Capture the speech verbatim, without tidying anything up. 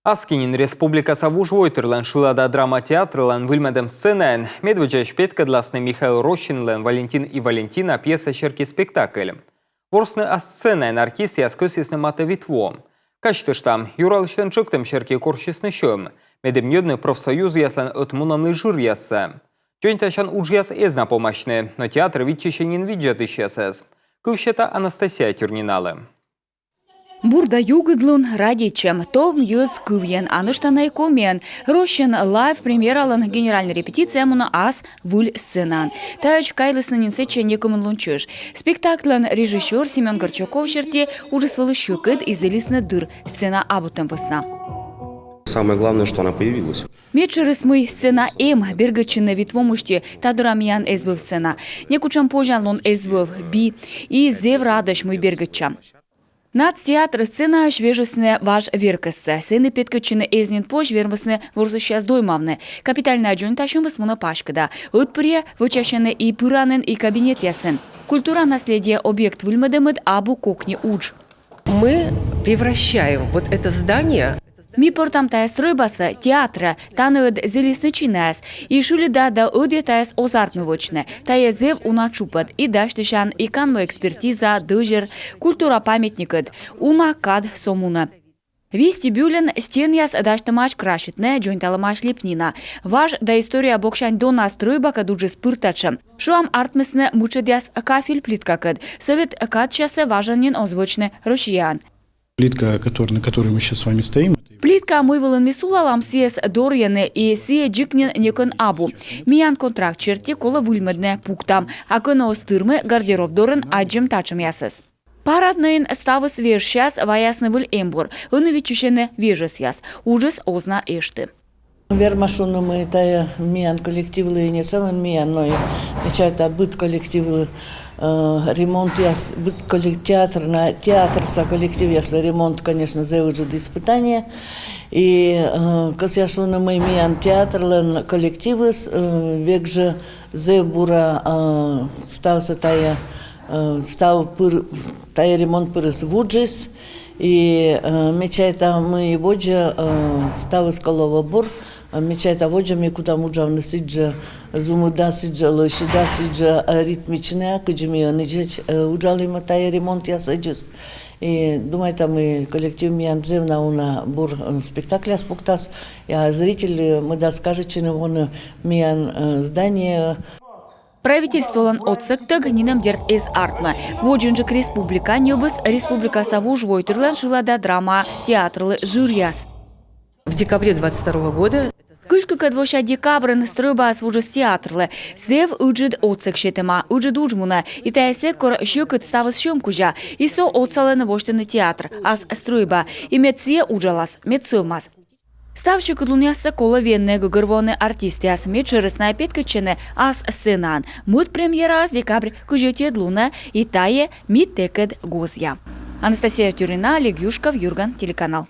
Аски нин республикаса вужвойтырлӧн шылада драма театрлӧн выльмӧдӧм сценаын медводдзаысь петкӧдласны Михаил Рощинлӧн «Валентин и Валентина» пьеса серти спектакль. Ворсны ас сценаын артистъяс кӧсйисны матӧ вит во. Казьтыштам, юралысьлӧн тшӧктӧм серти корсисны сьӧм, медым ньӧдны профсоюзъяслӧн ӧтмунӧмлы жыръяссӧ. Дзоньтасян уджъяс эз на помасьны, но театр виччысьӧ нин видзӧдысьясӧс. Кыв сета Анастасия Тюрниналы. Бур да югыдлун, радейтчӧм, том йӧз кывйӧн, а нӧшта на и комиӧн. «Рощин лайв» премьералӧн генеральнӧй репетиция мунӧ ас выль сценаын. Таӧдз кайлісны нин сэтчӧ некымын лун чӧж. Спектакльлӧн режиссёр Семён Горчаков серти, уджыс вӧлі сьӧкыд и зілисны дыр сцена абутӧм вӧсна. Самое главное, что она появилась. Медшӧрыс, мый сцена эм. Бергӧдчыны вит во мысти та дыра миян эз вӧв сцена. Некутшӧм позянлун эз вӧв, би. И зэв радӧсь, мый бергӧдчам. Нацтеатр сценаысь вежисны важ веркӧссӧ. Сэні петкӧдчыны эз нин позь, вермисны ворсысьяс доймавны. Капитальнӧя дзоньтасьӧмыс мунӧ паськыда. Ӧтпырйӧ вӧчасьӧны и пыранін, и кабинетъясын. Культура наследие объект выльмӧдӧмыд абу кокни удж. Мы превращаем вот это здание Ми пӧртам тайӧ стрӧйбасӧ театрӧ. Тані ӧд зілисны чинаяс. И шыльыда да ӧдйӧ тайӧс оз артмы вӧчны. Тайӧ зэв уна тшупӧд. И дасьтысян, и канму экспертиза, дӧзьӧр, культура памятникыд. Уна кад со мунӧ. Вестибюльын стенъяс дасьтӧмаӧсь краситны, дзоньталӧмаӧсь лепнина. Важ да история боксянь дона стрӧйбакӧд уджыс пыр татшӧм. Шуам, артмисны мытшӧдъяс кафель плиткакӧд. Сӧвет кадсясӧ важӧн нин оз вӧчны Россияын. Плитка, который, на которой мы сейчас с вами стоим. Плитка, мый вылын ми сулалам, сійӧс дорйӧны, и сійӧ дзик нин некӧн абу. Миян контракт серти колӧ выльмӧдны, пуктам. А кӧні оз тырмы, гардероб дорын аддзӧм татшӧмъясӧс. Параднӧйын ставыс вежсяс, ваясны выль эмбур. Ӧні виччысьӧны вежӧсъяс. Уджыс оз на эшты. Верма шуны, мый тайӧ миян коллективлы, и не сӧмын миян, но и, ме чайта, быд коллективлы, э, ремонтъяс, быд коллек-, театр на, театрса коллективъяслы ремонт, конечно, зэв ыджыд испытание. И, э, кӧсъя шуны, мый миян театрлӧн коллективыс, э, век жӧ зэв бура, э, ставсӧ тайӧ, э, став пыр, тайӧ ремонт пырыс вуджис. И, э, ме чайта, мый водзӧ, э, ставыс колӧ во бур. Э, ме чайта, водзӧ ми кутам уджавны сідзжӧ зумыда, сідзжӧ лӧсьыда, сідзжӧ, э, ритмичнӧя, кыдзи ми ӧні дзечӧ, э, уджалім тайӧ ремонтъясӧдзыс. И думайта, мый коллектив миян зэв на уна бур, э, спектакльяс пуктас. А зритель, э, мӧдас кажитчыны воны миян, э, здание. Правительстволӧн отсӧгтӧг нинӧм, дерт, эз артмы. Водзынджык республика ньӧбис республикаса вужвойтырлӧн шылада драма театрлы жыръяс. В декабре двадцать второго года Кызь кыкӧд вося декабрын стрӧйбаыс вуджис театрлы. Зэв ыджыд отсӧг сетӧма, ыджыд удж мунӧ. И тайӧ сэк, кор сьӧкыд ставыс сьӧм кузя. И со отсалӧны восьтыны театр ас стрӧйба. И мед сійӧ уджалас, мед сӧвмас. Став сьӧкыдлунъяссӧ колӧ венны, гӧгӧрвоӧны артистъяс. Медшӧрыс, найӧ петкӧдчӧны ас сценаын. Мӧд премьераыс декабрь кызь ӧтиӧд лунӧ, и тайӧ «Ми тэкӧд гозъя». Анастасия Тюрнина, Олег Юшков, «Юрган» телеканал.